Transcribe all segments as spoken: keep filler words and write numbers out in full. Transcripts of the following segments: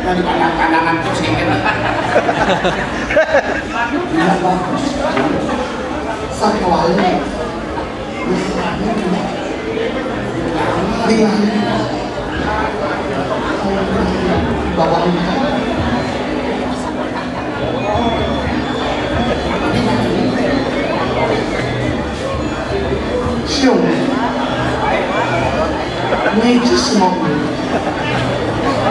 Nah, dipandang-pandangan terus kayak gini. Iya, bagus. Sakewali. Nih, nih. Bawa ini. Siung. Ngeji semua.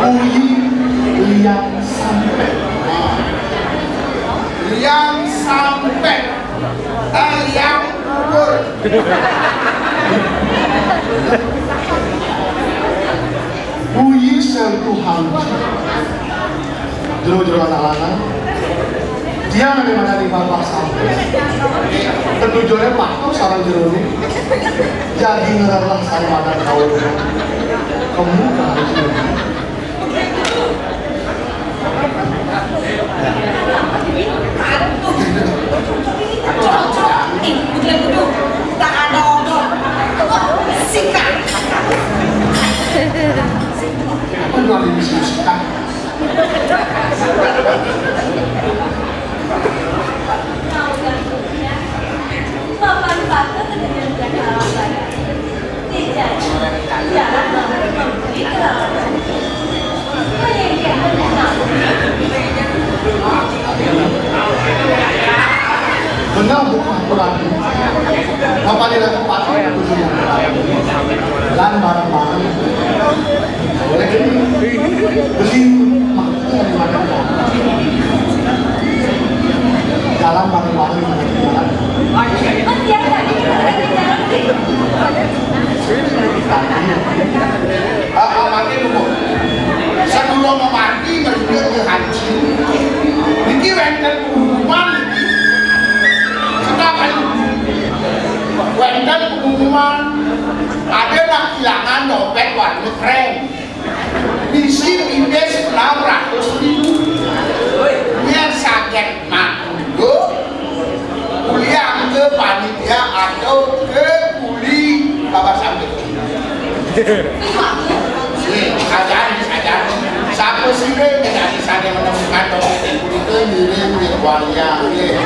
Uyi liang sampe. Liang sampe. Eh, liang kubur. Uyi sel Tuhan. Jero-jero anak lanang. Dia nang madani babah sampe. Tetujoné patuh sareng jeroné. Jadi ngerelah sareng madan kaul. Kamu bahagia. Cocok. Ih, betul-betul. Tak ada odol. Sikat. Apa dua ribu sikat? Benar bukan kurang. Bapak tidak sempat. Dan bareng-bareng. Beli. Dalam bareng-bareng. Ah, ah, mati dulu. Sadurung mati, mriki ke haji. Niki wénten pengumuman niki. Kenapa niki? Wénten pengumuman. Ada nak kehilangan dompet warna krem. Misi pipis enam ratus ribu. Yén saged nak nggo, kuliah ke panitia atau ke kuli babah sampe. Nih, ajaan, ajaan. Sapa sira yang ada sana menemukan dompet itu, ngiring di wayang, nggih.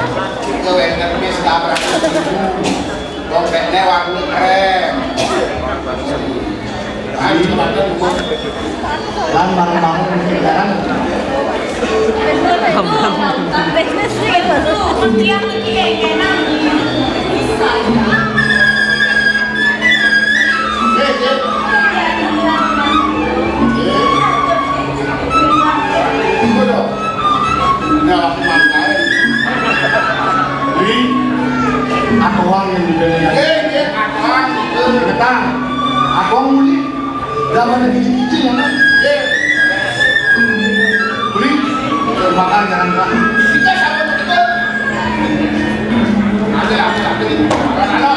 Ke wénten pipis enam ratus ribu. Dompetnya warna krem. Ayo, pada dulu. Lan bareng-bareng, bareng. Eh, eh. Tunggu dong. Nah, mangkain. Wi, atoang yang dibeli. Eh, eh, atoang. Betang. Atoang muli. Zaman yang kecil-kecil, ya, kan? Eh. Wi, makan jangan lupa. Kita sama betul. Ada, ada, ada. Ada, ada.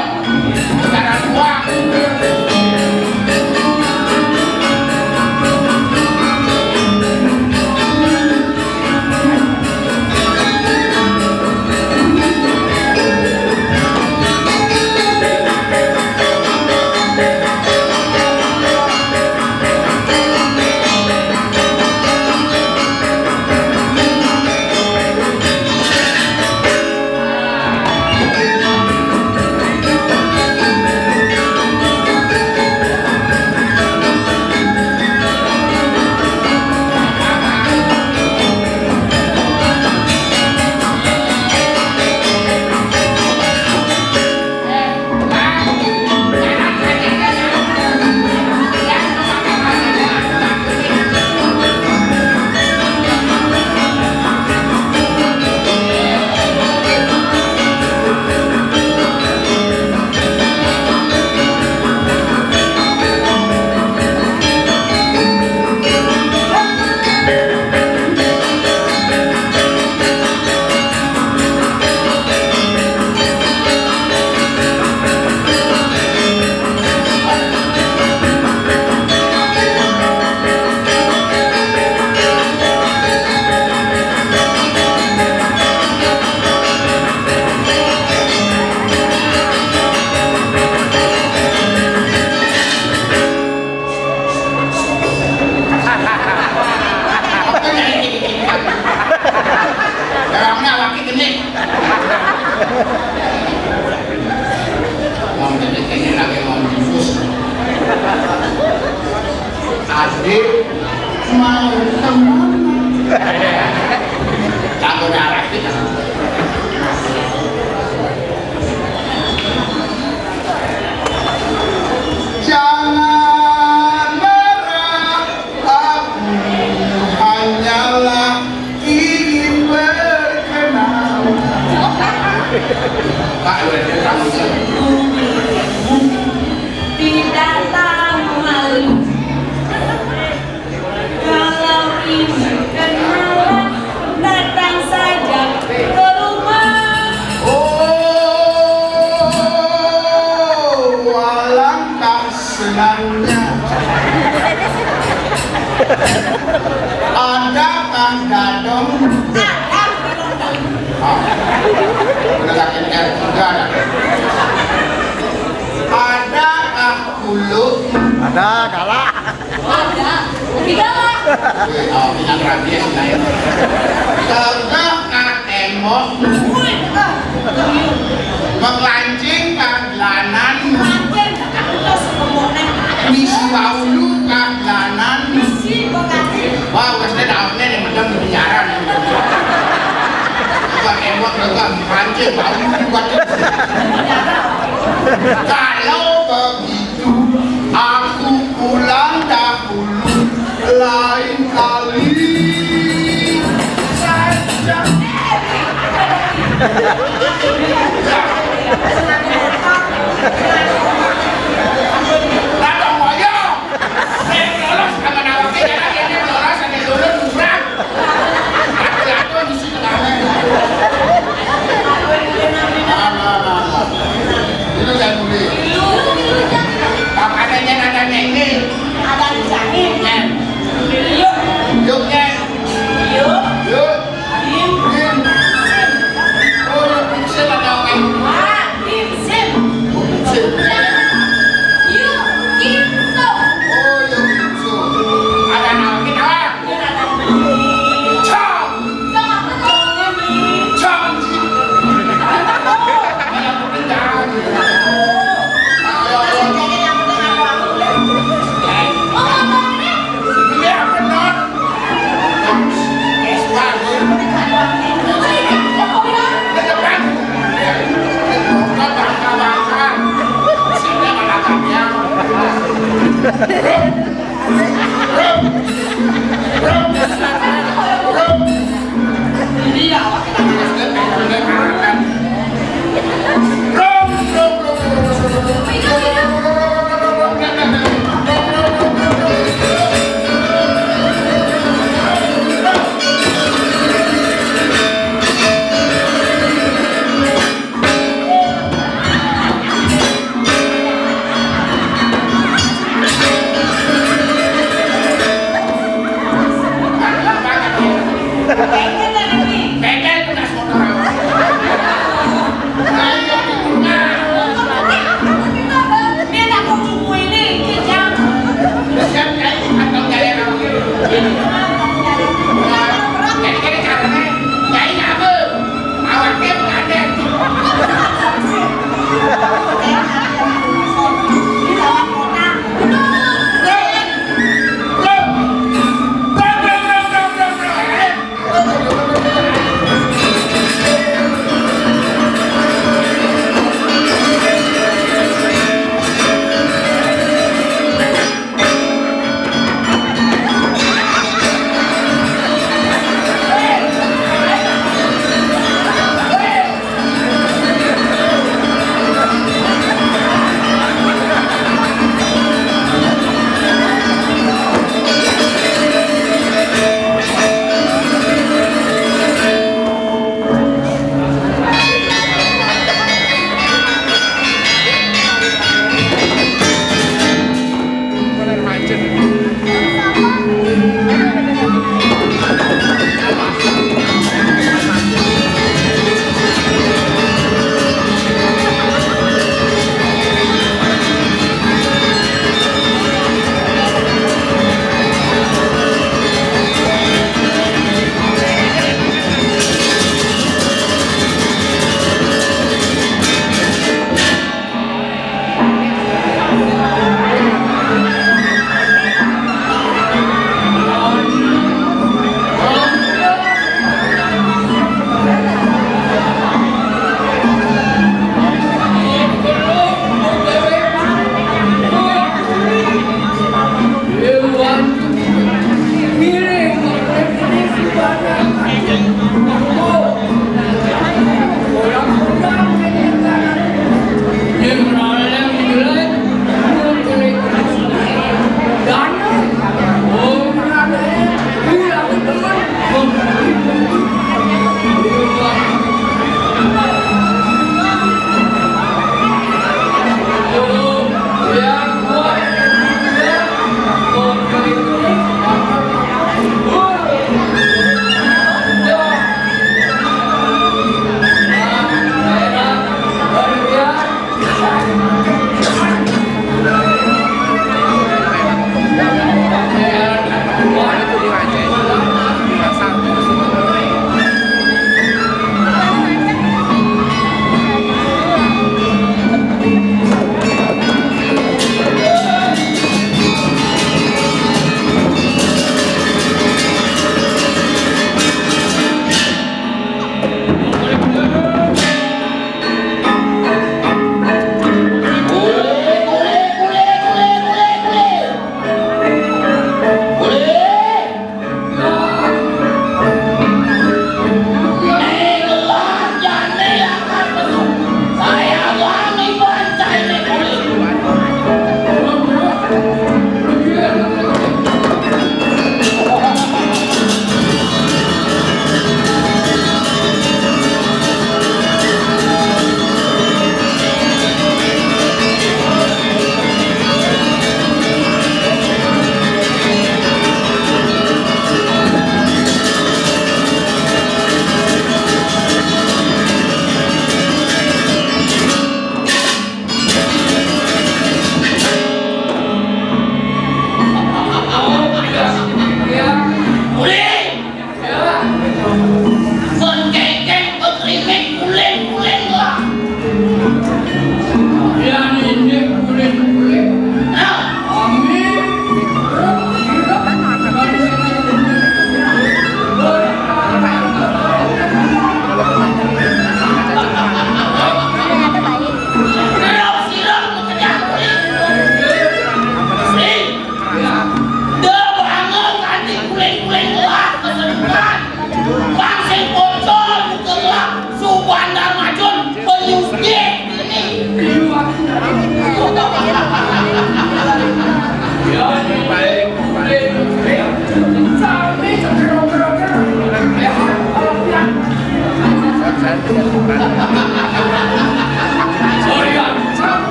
Orangnya awake gede. Wong gede kene lagi mau bungkus. Adik mau kemana? Kamu darah kita. Jangan marah, aku hanyalah ingin berkenalan. Pak, udah dia tahu. Tidak tahu malu. Kalau ingin kenalan, datang saja ke rumah. Oh, alangkah senangnya. Adakah gadong? Ah, penegakin R tiga dah. Adakah kuluk? Ada, galak. Ada. Kopi galak. Wih, oh, minyak rabies, nah, ya. Tegeh ka tembok. Wih, ah. Menglancing ka dalanan. Lancing, aku tuh sekemunan. Misi waulu ka dalanan. Misi bekasi. Wah, udah saya daunnya nih, macam di penjara nih. Bukan tembok, bukan pancing, waulu buat penjara. Kalau begitu, aku pulang dahulu, lain kali saja. Lah, dong, ayo. Saya lolos sama nawaknya, jangan dia lolos, ada dulu, murah. Aku lakukan di sini, Pak. Nah, nah, nah, nah. Itu yang beli. Apa adanya, adanya ini. Ada di sini. Ya. Yuk. Yuk, ya. Yuk. Yuk. Yuk. Yuk. Oh, yuk, yuk, siapa tahu kan? Ah, Yuk. Yuk. Yuk. Yuk. Oh, yuk, yuk. Ada nama kita.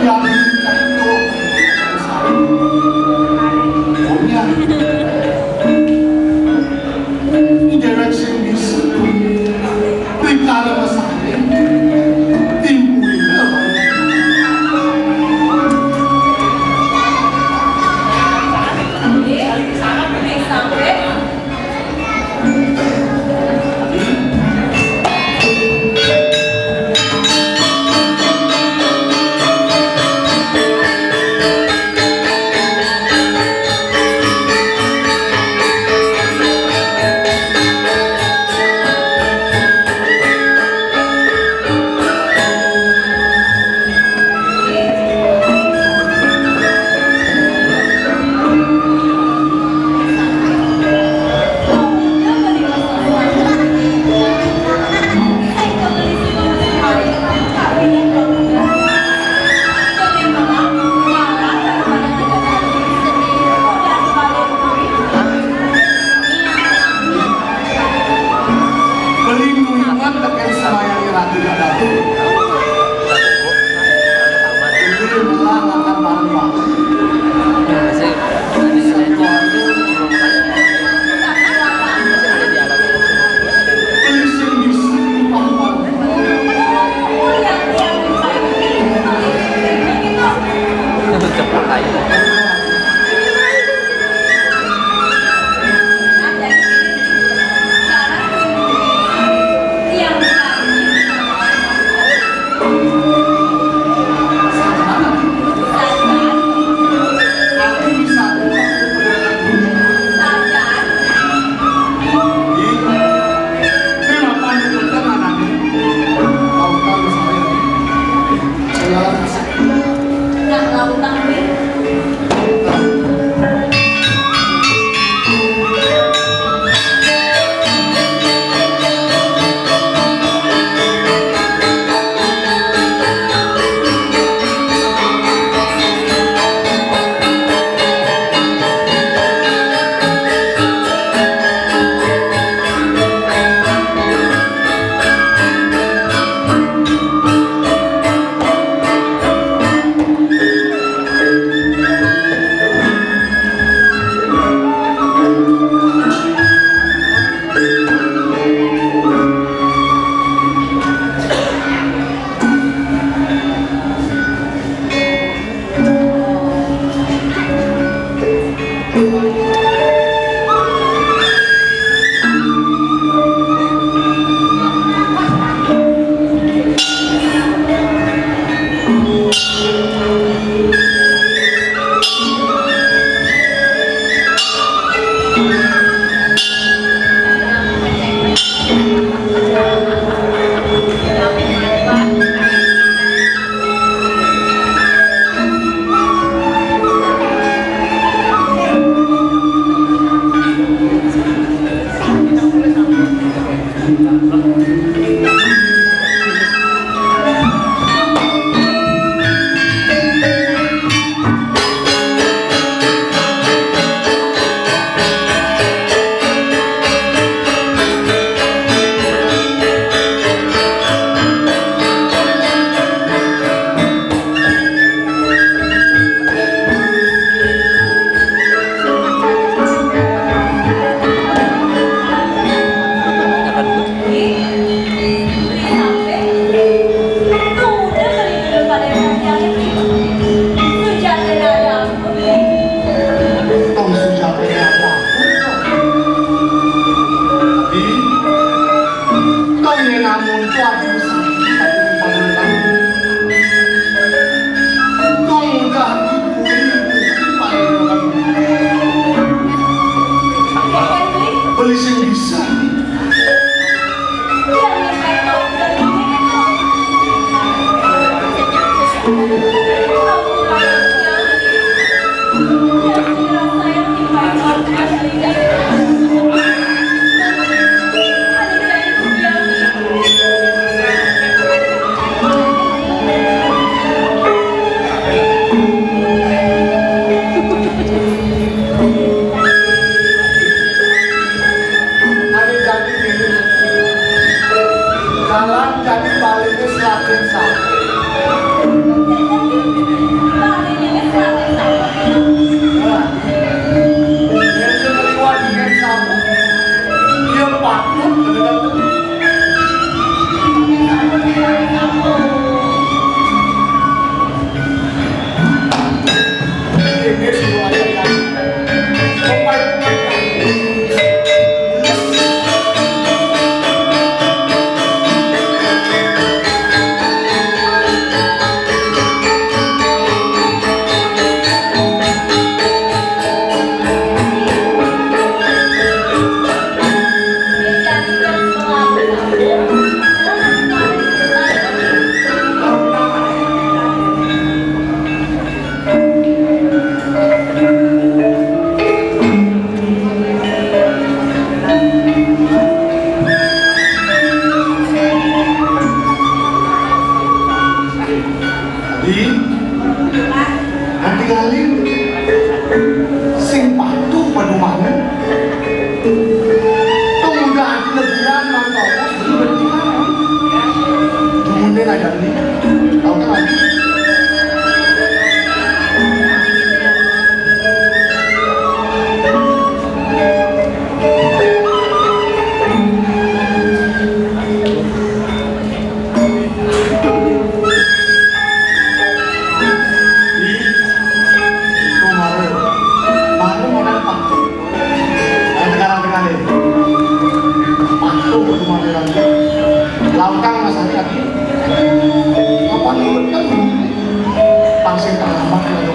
Yang itu, oh ya, ini direction di situ. Perikara masalah. Tim Wina. Melindungi umat tekan sembahyang ratu gak datu. Melindungi umat tekan bareng waktu. Polisi bisa. Cepet aja. Tong sujate ada. Tapi, tong yang namun itu aku sakit, aku panggil kamu. Tong udah dibully, dibully, paling orang. Beli sing bisa. Ane jadi ngene. Jalan jadi baliknya selatin satu. Di, nanti kali sing patuh padumané. Tong udah ati lebihan mantau, sudah bertiga. Dumunnya aja nih. Tahu kan? Itu mare. Mare modal patuh. Ayo, sekarang, sekarang. Patuh itu mare lagi. Lautang masanya lagi. Kapan lu ketemu? Pang sing terlambat lagi.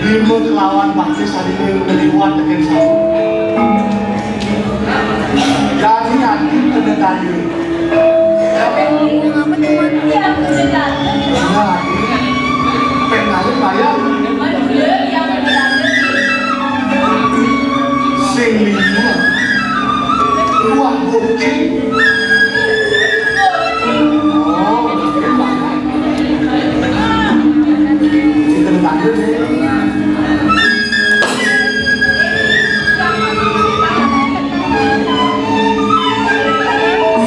Bima kelawan Patih sadina ngeliwat tekén saut. Jani ati kena daya. Jani ati pengen bayar. Sing lima. Luah bukti. Oh,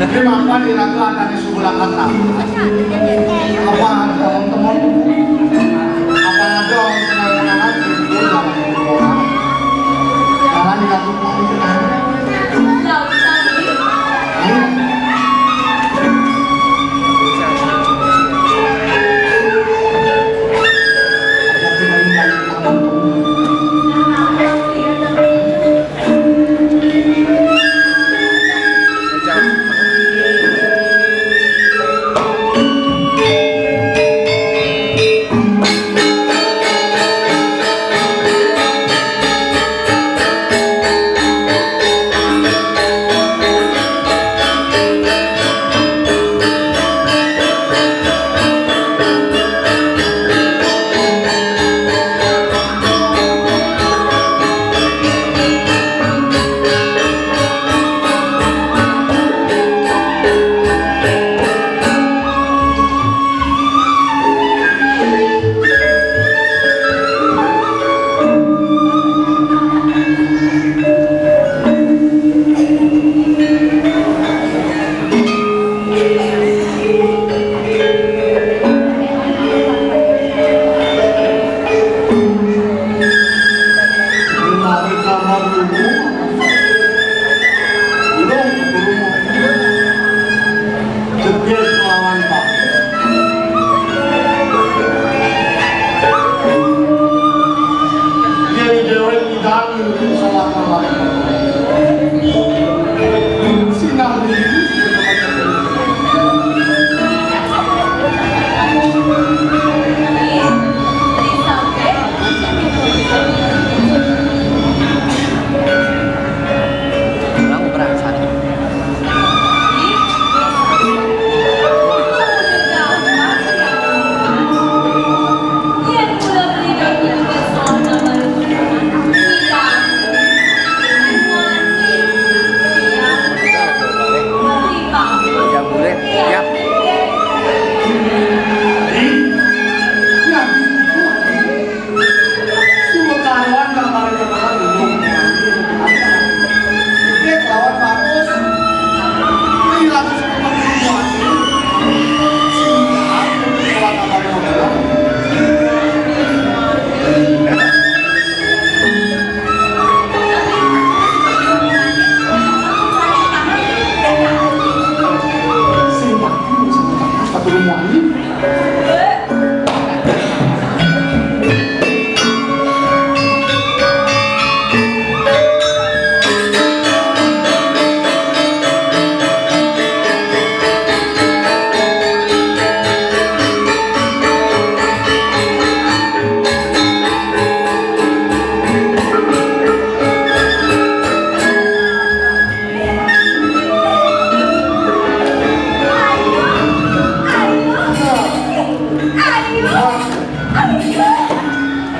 Ini mapa di raga anané Sugulakata? Apa ada teman? Apa ada orang kenal-kenalan? Jalan di Ratu Pari. Jegég lawan bagus. Yén déwék idané salah lawan sinah liu. Suwekawan kang paling kebelah gunung. Gedé lawan bagus. Ini ratus lima puluh buah. Siap, kekuatan paling kebelah. Sing mati, sing mati, satu rumah ini. Ayo, ayo, ayo.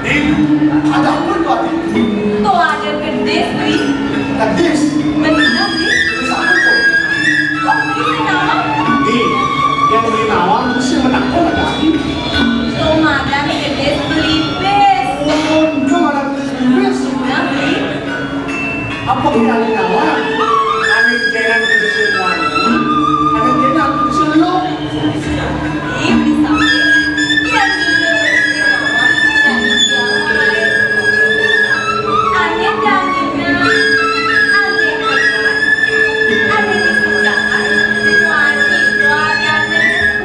Adin, ada apa tuh, Adin? Tuh ada gedis, Bli. Gedis? Bener, Bli. Gedis apa tuh? Kok Bli sing nawang? Nih, yang beli nawang terus yang menakut ada Adin. Tuh madan gedis beli bis. Oh, untung ada gedis beli bis. Bener, Bli. Apa ki ané nawang? Ané kéné gedis sing wani. Ané kéné gedis sing lho.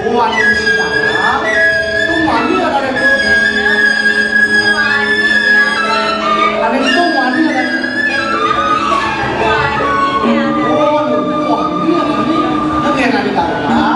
Wani sing dalam, tuh wani ada. Ada itu wani ada. Oh, wani ada. Kan yang ada.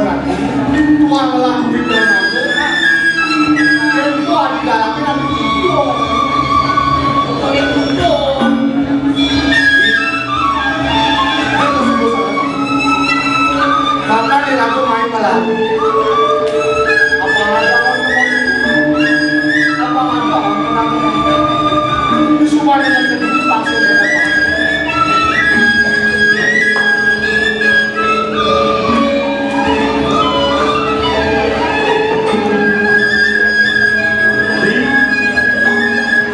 Tuan lelaki itu. Yang tua di dalamnya nanti tidur. Tidur. Maka dia langsung main malam. Apa ada orang, apa ada orang, itu semua dengan sendiri pasti ada. Jadi,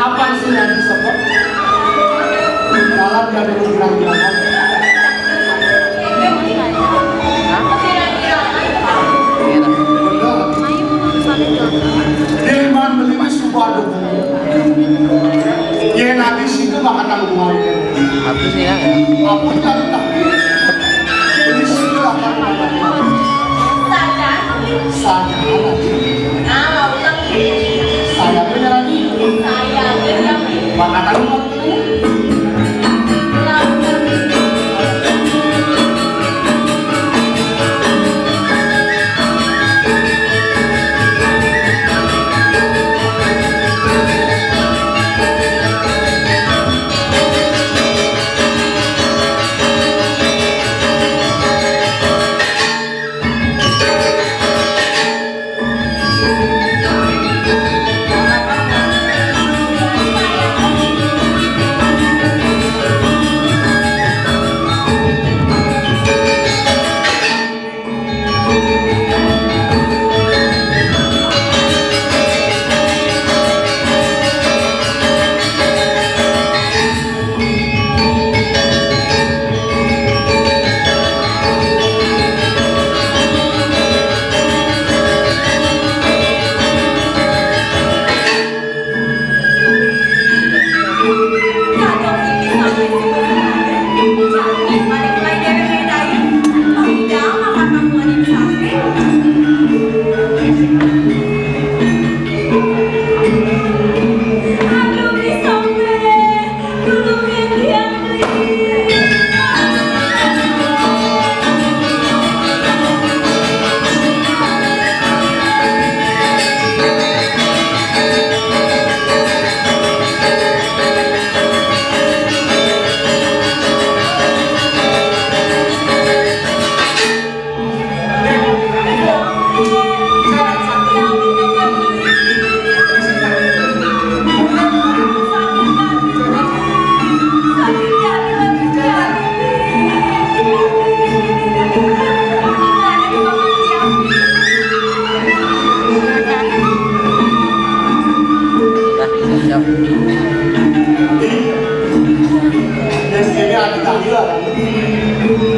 apa sih yang disebut dalam dari bilang-bilangan? Benar. Firman beli masuk baru. Ye, nanti situ makan tanggung aja. Habis nih ya. Apa cari tapi? Beli situ akan makan. Saja. Saja lagi. Kalau lagi. Saya punya lagi. Saya punya lagi. Makan tanggung aja.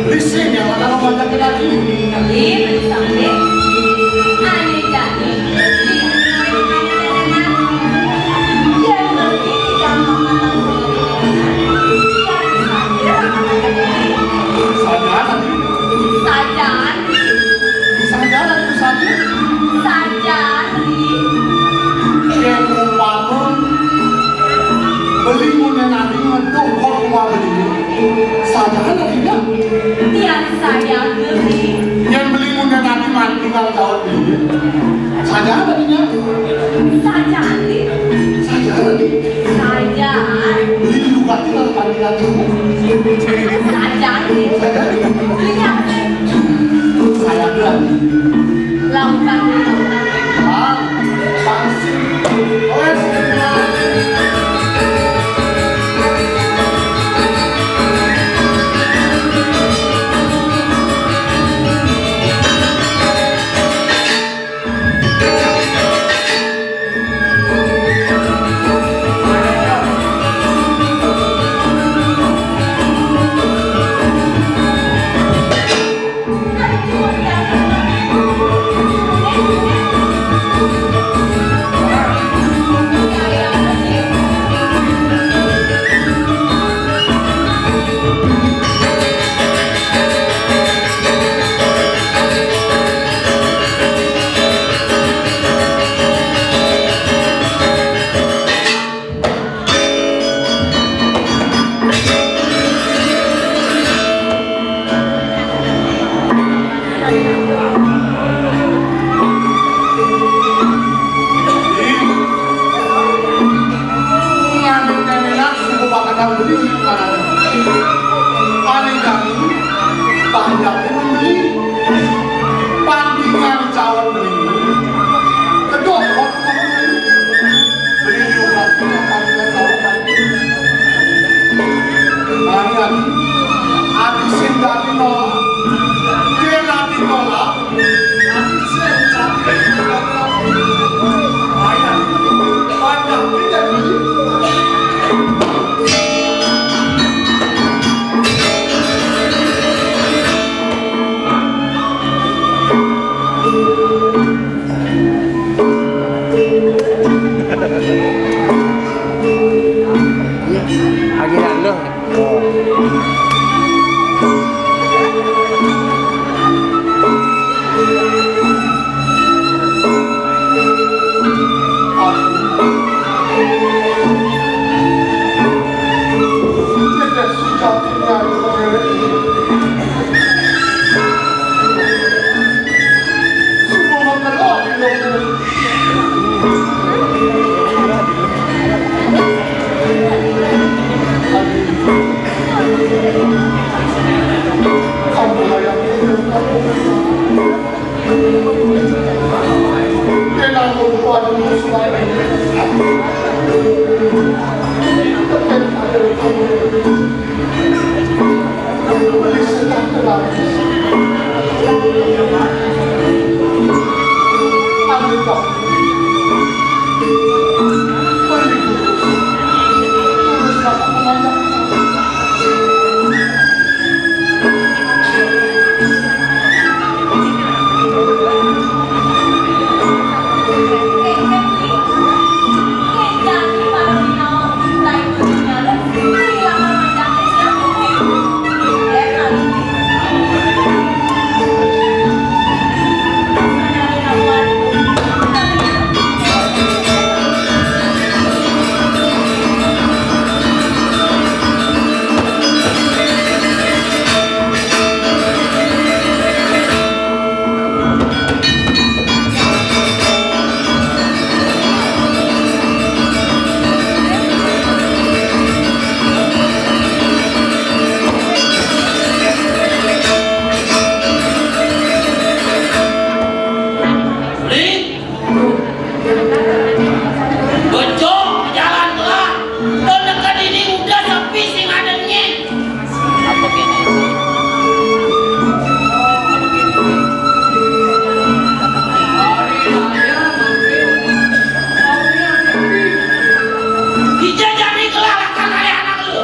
Di sini yang akan membaca lagi. Ih, sampai. Aneh jadi. Saja tadi. Saja tadi. Saja tadi, saja. Saja tadi. Yang umpama beli punya nanti ngeduk kok rumah beli. Saja tadi ya. Yang saya beli. Yang beli punya nanti mati kalau tahu beli. Saja tadi ya. Saja tadi. Saja tadi. Saja. Beli juga tinggal panggilan kamu. Saja tadi. Saja tadi. Beli apa? Saya bilang. Lautan. Ah, pasti. Oke, sebentar. Beli, ane jani, panjake beli. Pantingan calon beli. Kedok, beli diulah, pantingan calon beli. Ayo, adi sing dadi nolak. Dia nanti nolak. Akhirnya lo. Bocok, jalan lah. Tuh deket ini udah sepi sing ada nyeng. Apa gini? Dijajani kelalakan oleh anak lu.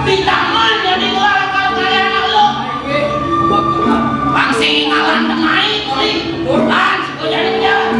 Di taman yang digelar kalau kalian lu. Bang sing ngalan temai kulit. Bang, kau jadi menjalan.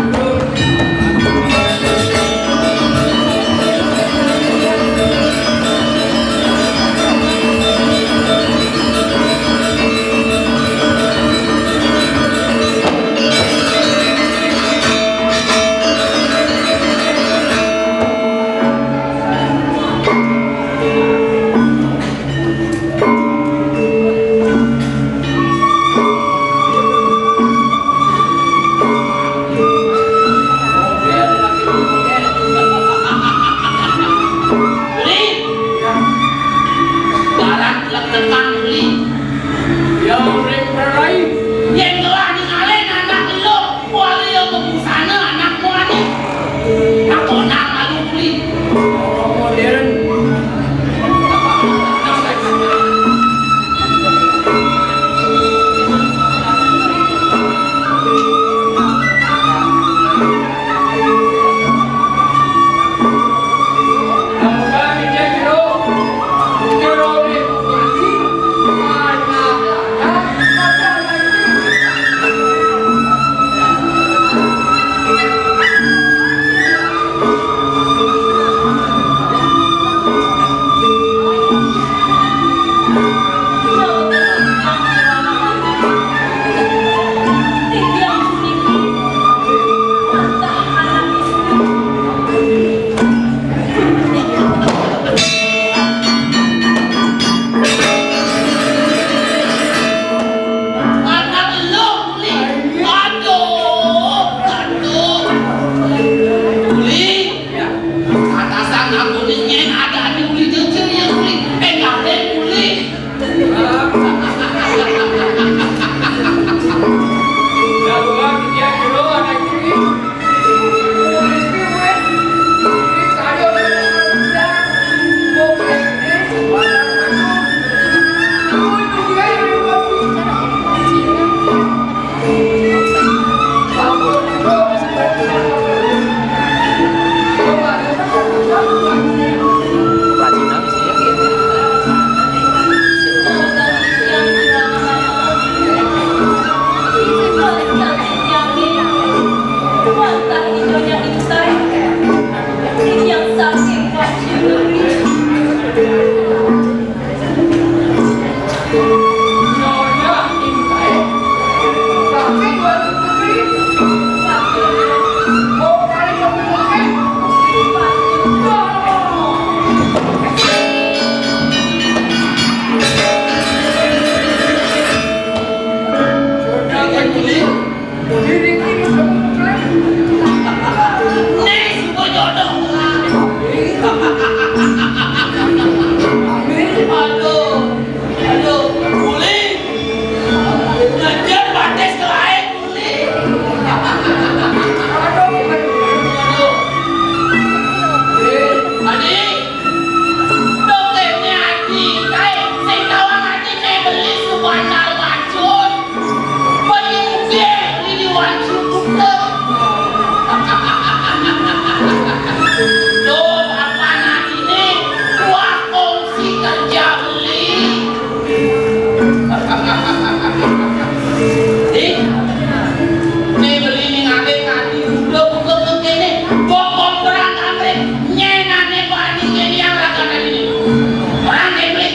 Nih, suka jodoh. Aduh, aduh, Uli. Ngajar batis ke lain, Uli. Aduh. Eh, Adi. Dok, ini Adi. Kae, sing tawang Adi, kae beli subandal wajun. Beli mungkin, beli wajun. Tuh, apa nanti nih? Wah, kongsi kerja beli. Ih, nih beli ning ade ngadi, udah buka ke kene, bokong perang kamre, nyenane bani kene yang raga tadi nih. Perang deh, beli.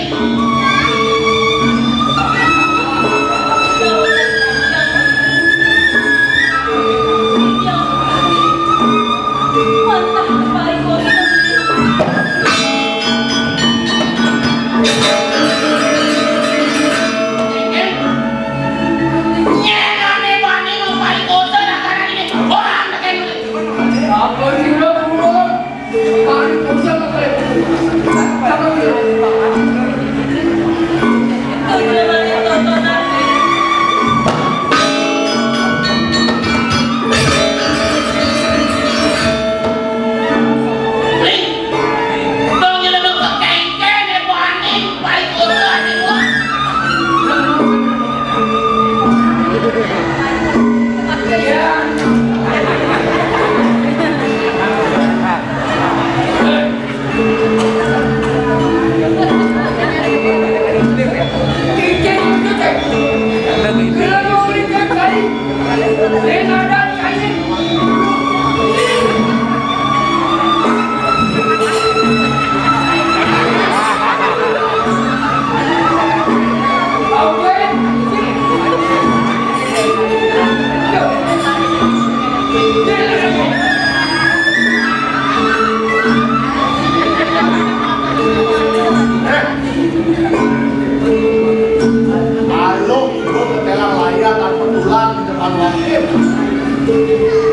Ayo, ikut ke telang layar tanpa tulang di depan wakil.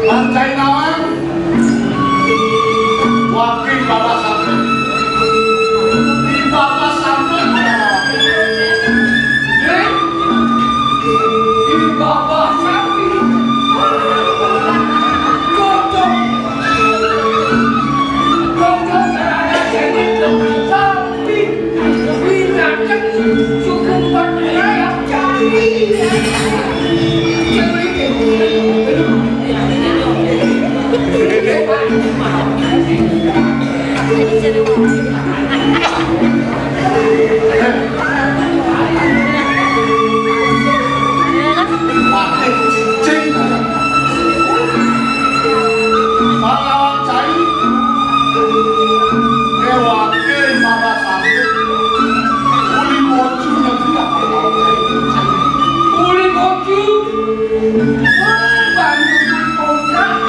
Bancai nawang, wakil bapak sampai. Di bapak sampai, di bapak sampai. Cocok. Pahlawan cai, ngewake mama sakit, uli bocu negeri pahlawan cai. Uli bocu, bantu uli bocu.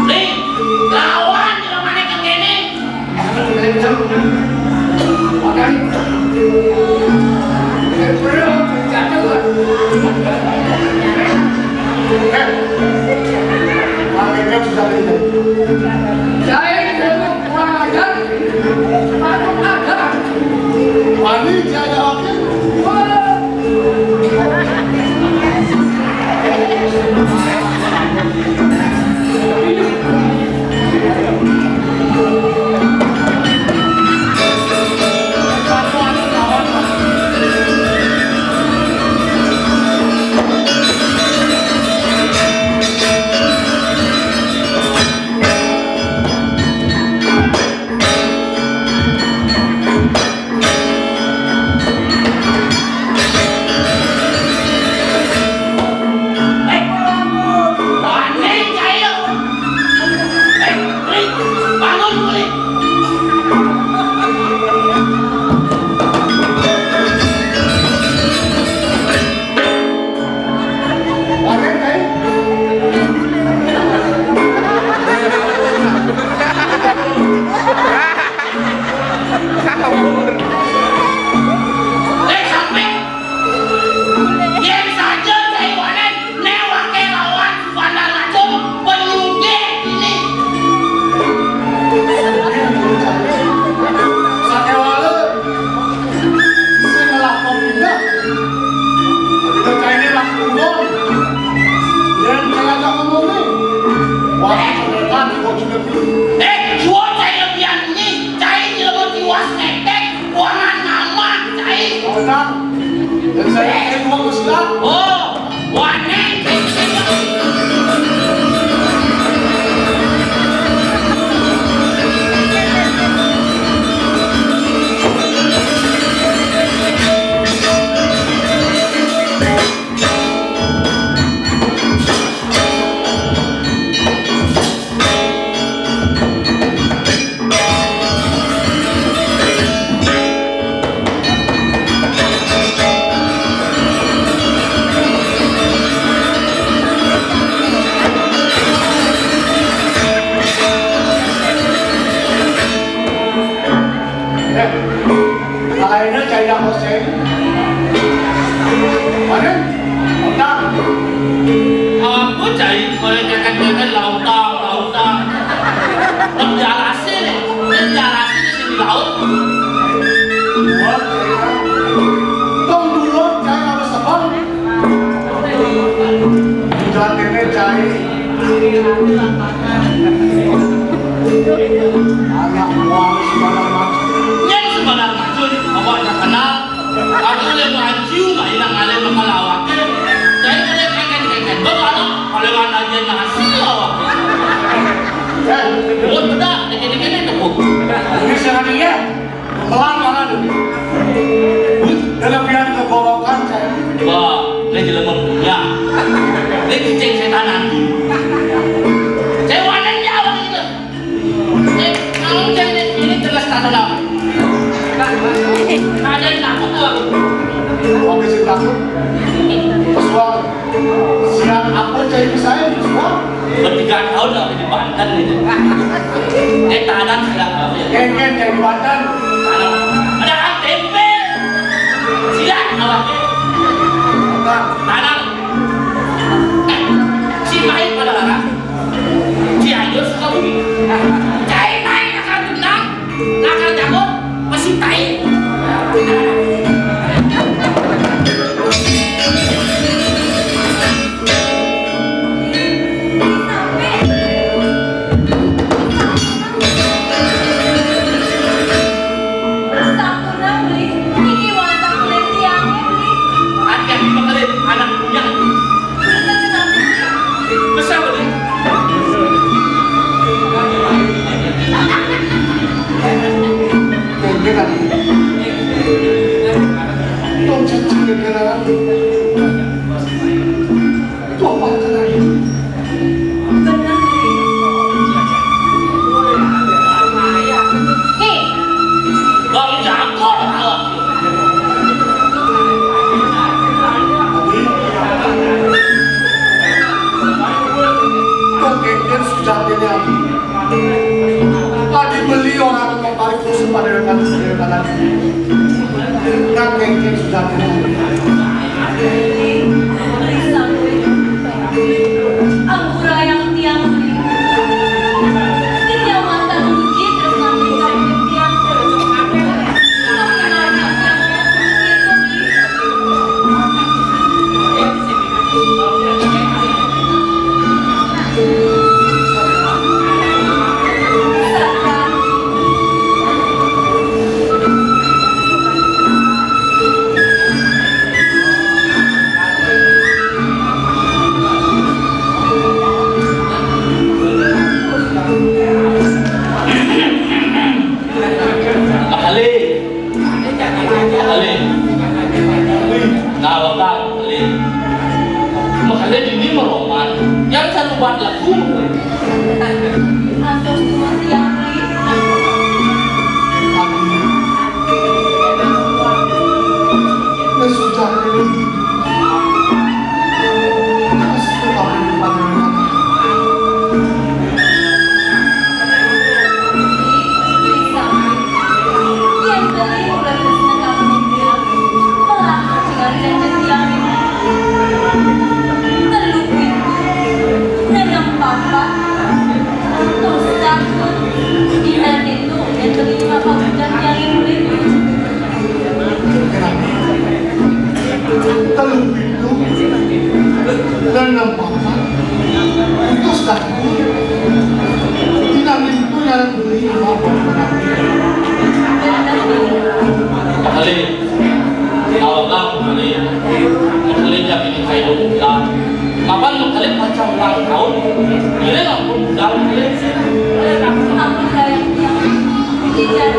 Nih, lawan jelema anu kene. Anak buah segala macam. Yang sebenarnya, Jun, awak dah kenal. Aku boleh manciu, mak inang alai makan lawak. Jadi boleh keken-keken. Baru anak, kalau mana dia nasi lawak. Eh, buat bedak, dikit-dikit ni tepuk. Ini siapa dia? Pelan mana tu? Dalam biar kegorokan saya. Wah, dia jelema punya. Dia kucing setan nanti. Saya wadah dia awak itu. Eh, kalau saya ini, ini jelas tak tahu. Ada yang takut tu aku. Oke, saya takut. Pesuang. Siap apa cari saya, pesuang? Bertiga tahun lah di Banten itu. Eh, tahanan sudah. Ken, Ken, cari Banten. Tahanan. Ada tempe. Siap, awak. Bang. Tahanan. Eh, si Mahir pada larang. Si Ayus ke bumi. Cai naik akan tendang, akan jago, masih tai. Hati-hati, Bang Khalid, anak punya. Besar betul. Kira-kira. Tong cincin kira-kira. Itu apa kena ini? Benar, Ri. Hei. Bang Jagor, awak. Kok kengken sujatine aku. Tadi beli orang kembali khusus pada dengan pada. Kok kengken sujatine. Ampura yang tiang beri. Tiang mata nuju terus ngambil tiang. Makale. Makale. Nah, bang, makale. Makale ini meroman. Yang satu buat lagu. Antos tuan tiang, Ri. Wis sudah ini. Terus tetap di depan. Yang beli udah terus nekap dia. Malah dengan janji tiang ini. Telu pintu, enam papat, terus satu. Di hari itu, yang terima pembukaan yang ini. Telu pintu, enam papat, terus satu. Di hari itu, yang beli apa? Kali, kalau kamu beli, beli jadi kayak bukan. Kapan lu kali macam ulang tahun? Ini nggak pun udah kali. Kamu kayak yang tidak.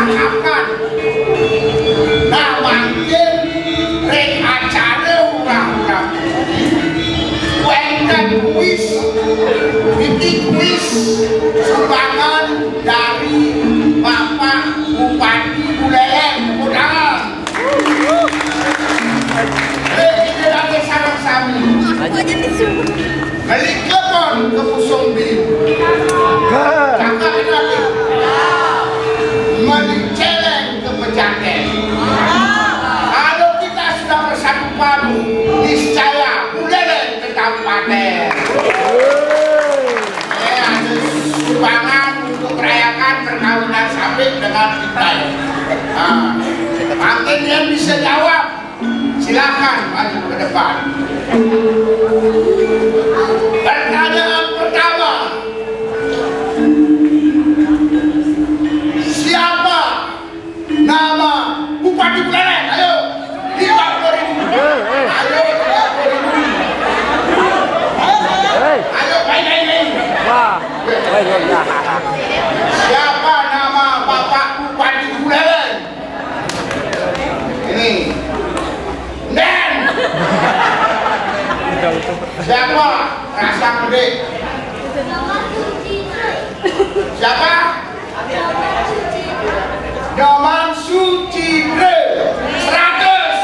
Akan. Nah, mangkin ring acara hura-hura kuwi, wénten kuis, niki kuis sumbangan dari Bapak Bupati Buleleng. Tepuk tangan. Ring ida dané sareng sami. Aku aja tisu. Meli klepon ke Pusung Bim. Cakap itu lagi. Meli celeng ke Pejaten. Kalau kita sudah bersatu padu, niscaya Buleleng tetap paten. Eh, ada sumbangan untuk merayakan perkawinan Sapik dengan kita. Nah, mungkin dia bisa jawab. Silakan maju ke depan. Pertanyaan pertama, siapa nama Bupati Buleleng? Ayo, lima puluh ribu. Ayo, lima puluh ribu. Ayo, main, main, main. Wah. Siapa nama Bapak Bupati Buleleng? Ini. Nen. Siapa? Rasa gede. Siapa? Nyoman Sucidre. Seratus.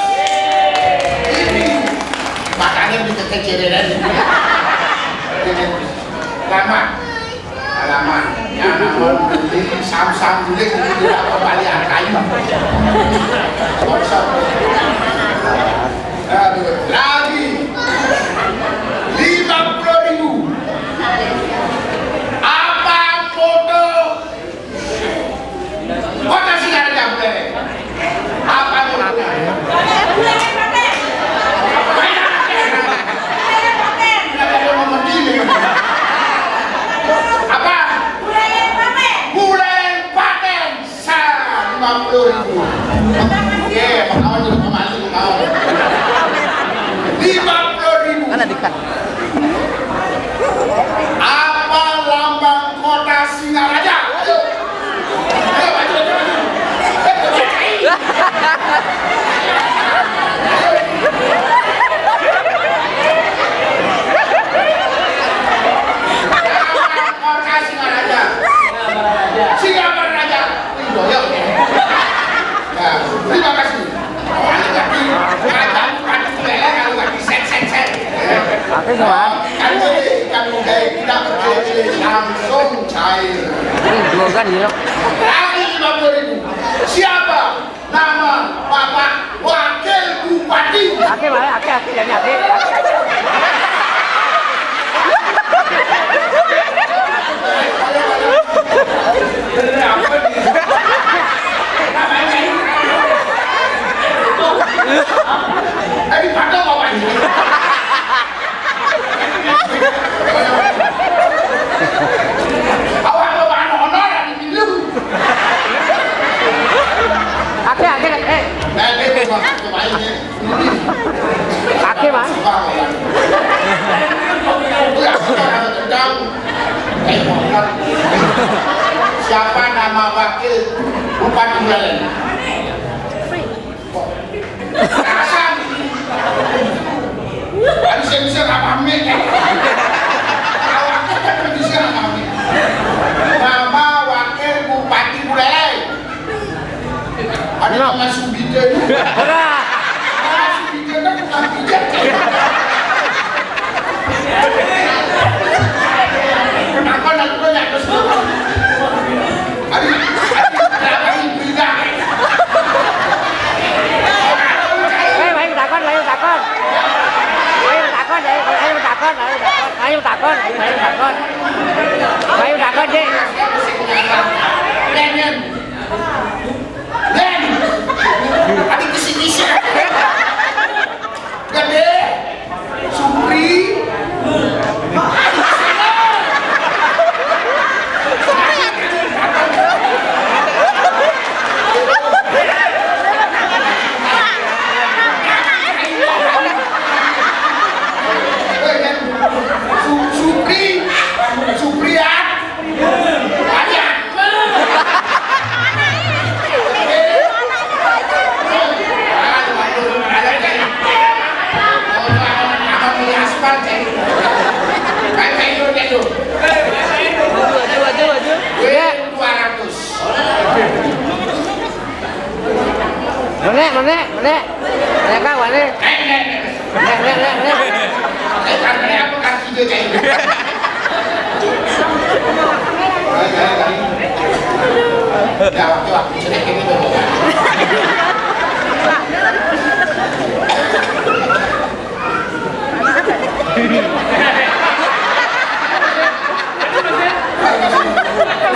Ini. Makanya dikecilin aja. Ini. Selamat. Alamat, ya, namun di Samsung Guling itu tidak kembali angkanya. Sponsor. Aduh, lagi lima puluh ribu. Apa moto Kota Sidoarjo? Apa motonya? Apa? Buleleng paten. Sa, lima puluh ribu. Ye, mau juga pemalu, mau. Lima puluh ribu. Kan ada dekat. Apa lambang Kota Singaraja? Ayo. Ayo, maju, maju, maju. Kota Singaraja. Singaraja. Wih, doyok ya. Nah, terima kasih. Kalau lagi, lagi, lagi, lagi, set, set, set. Oke, semua. Kan jadi ikan muda tidak bertele-tele, langsung cair. Ini dua kan, gila. Lagi lima puluh ribu. Siapa nama Bapak Wakil Bupati? Oke, baik, oke, oke, jadi oke. Kenapa nih? Namanya ini. Tadi pada Bapak ini. Awak lo mano ono ora dipindu. Ake, ake, eh. Nah, ini rumah kemarin. Ake, Mas. Udah, udah, udah, udah. Eh, bukan. Siapa nama wakil Bupati Buleleng? Kasar. Kan sing bisa apa, Mik? Awak kan bisa apa, Mik? Nama wakil Bupati Buleleng. Ada nama Subida. Nama Subida kan bukan bijak. Kenapa nak tanya terus? Aduh, aduh, kenapa ini bijak? Eh, main takon, main takon. Main takon, ayo, ayo takon, ayo takon, ayo takon, ayo takon. Ayo takon, Dik. Len, adi kisi-kisi Nek, menek, menek. Nek, Kak, mana? Nek, nek, nek. Nek, nek, nek, nek. Eh, kan nek apa kan sih dia kayak gitu? Ya, waktu, waktu, cerai kayak gitu.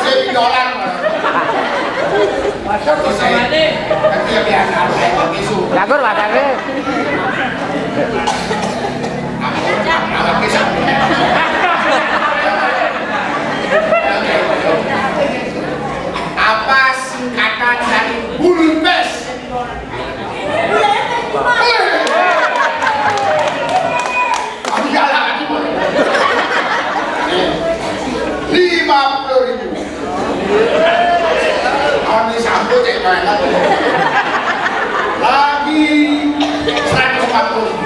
Saya dolar. Masa kok saya? Tapi ya biasa, saya kok isu. Jagur, Mas Andre. Apa, apa, apa, kisah? Apa singkatan dari Bulpes? Lima puluh ribu. Ini sambut, cek banget. Lagi seratus empat puluh ribu.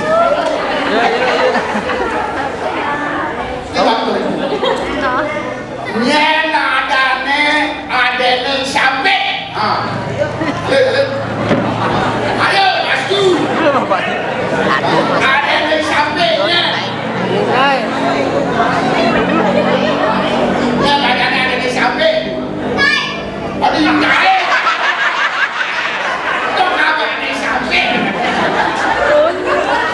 Lima puluh ribu. Yen adane, adene sampe. Ha. Ayo, Mas Du. Adene sampe, yen. Yen adane, adene sampe. Aduh, yang gae. Kok kabeh ning samping?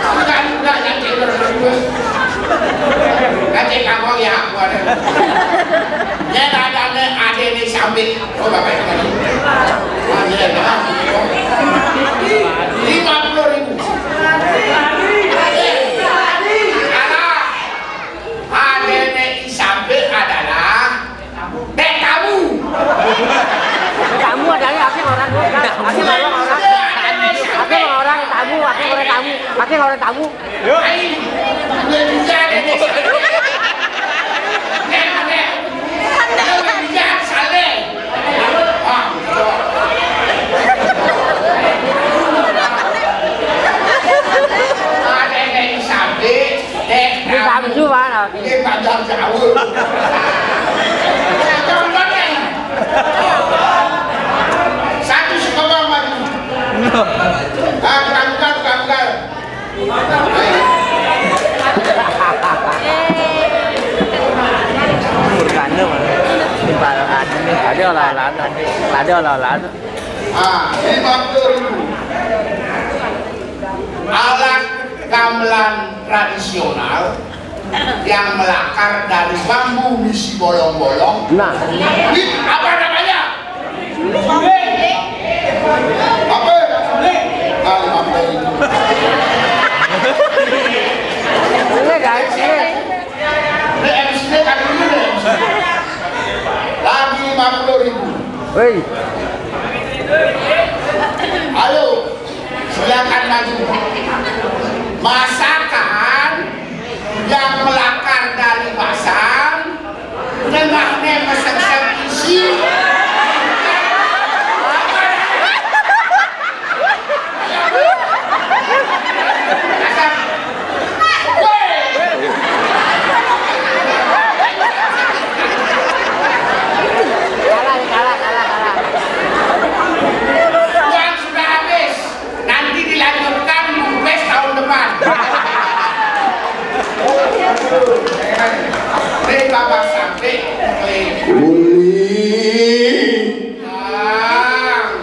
Bukan, bukan, yang tidur terus. Nanti kamu ya, aku ada. Yen adane, adene samping. Oh, Bapak itu tadi. Ah, iya, iya. Lima puluh ribu. Alah. Adene samping adalah Dek tamu. Tamu adalah akhir orang, akhir orang, akhir orang tamu, akhir orang tamu, akhir orang tamu. Ai, udah bisa deh. Nek, nek. Udah bisa, Saleh. Ah, betul. Ada yang sampai, dek. Di Samsu, Pak. Ini panjang jauh. Contohnya, satu sekolah maju. Ah, tukang-tukang, tukang-tukang. Furkana mana? Ada olah-olah, ada olah-olah. Ah, lima puluh ribu. Alat gamelan tradisional yang melakar dari bambu misi bolong-bolong. Nah. Ini apa namanya? Apa? Nah, lima puluh ribu. Ini, guys, ini. Ini M C-nya kan ini, nih, M C. Lagi lima puluh ribu. Hei. Ayo. Silakan maju. Masakan yang melakar dari basang, tengahnya mesek-mesek isi. Asam. Weh. Kalah, kalah, kalah, kalah. Uang sudah habis. Nanti dilanjutkan Bumdes tahun depan. Ini Bapak sampai. Uli. Ah.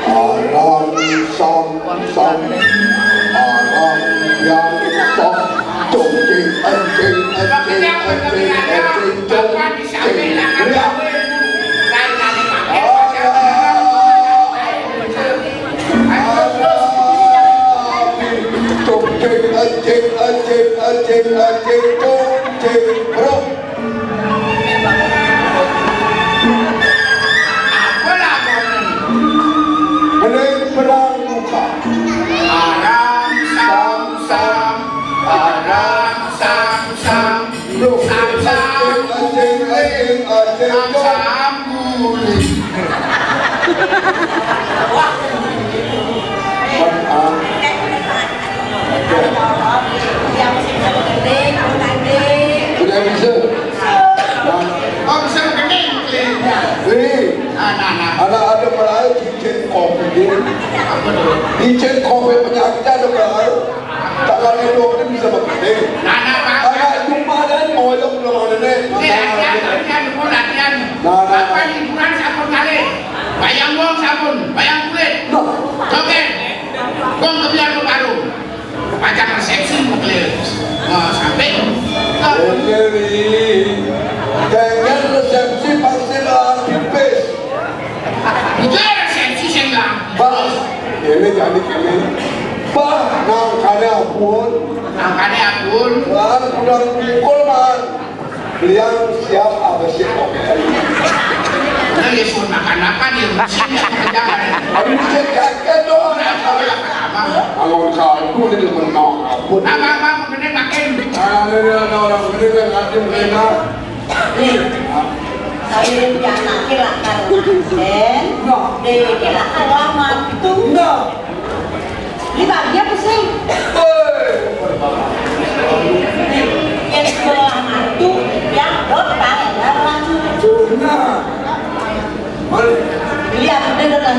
Aram sam sam. Aram yang sam. Cung cing encing encing encing encing cung cing. Teriak. Aram. Cung cing encing encing encing encing cung cing. Bro. Apa lagu ini? Mending perang muka. Aram sam sam, aram sam sam, bro. Sam sam, anjing, anjing, anjing, sam sam, guling. Wah. Udah bisa. Nah. Oh, bisa bekening, Kli. Nih. Nah, nah, nah. Anak ada melayu cincin kopi. Apa tuh? Icén covid penyakit ada, Pak. Tak ada dokter bisa beketing. Nah, nah, Pak. Anak cuma dan ngoyok doang ini. Ini latihan, latihan, Bu, latihan. Nah, nah. Apa hiburan sampun kali? Bayang wong sampun, bayang kulit. Nah. Joget. Wong kebiar ke baru. Pacang resepsi mungkin. Nah, sampai. Oke, Wi. Jangan resepsi pasti lah tipis. Itu resepsi saya bilang. Bah, ini jadi kami. Bah, nangkane ampun. Nangkane ampun. Bah, kurang pukul, man. Beliau siap apa sih? Oke. Nah, ya, suruh makan apa nih? Musiknya jangan. Aduh, saya kaget dong. Nah, kalau yang pertama. Kalau kartu ini menang ampun. Apa, apa, mengenai makin. Nah, ini ada orang ini yang ngasih mereka. Nih, saya punya anak lak karo manten, dhewe iki lak karo mantu. Iki bagi apa sih? Yen sekolah mantu, yang dot karo cucu. Iya, bener kan?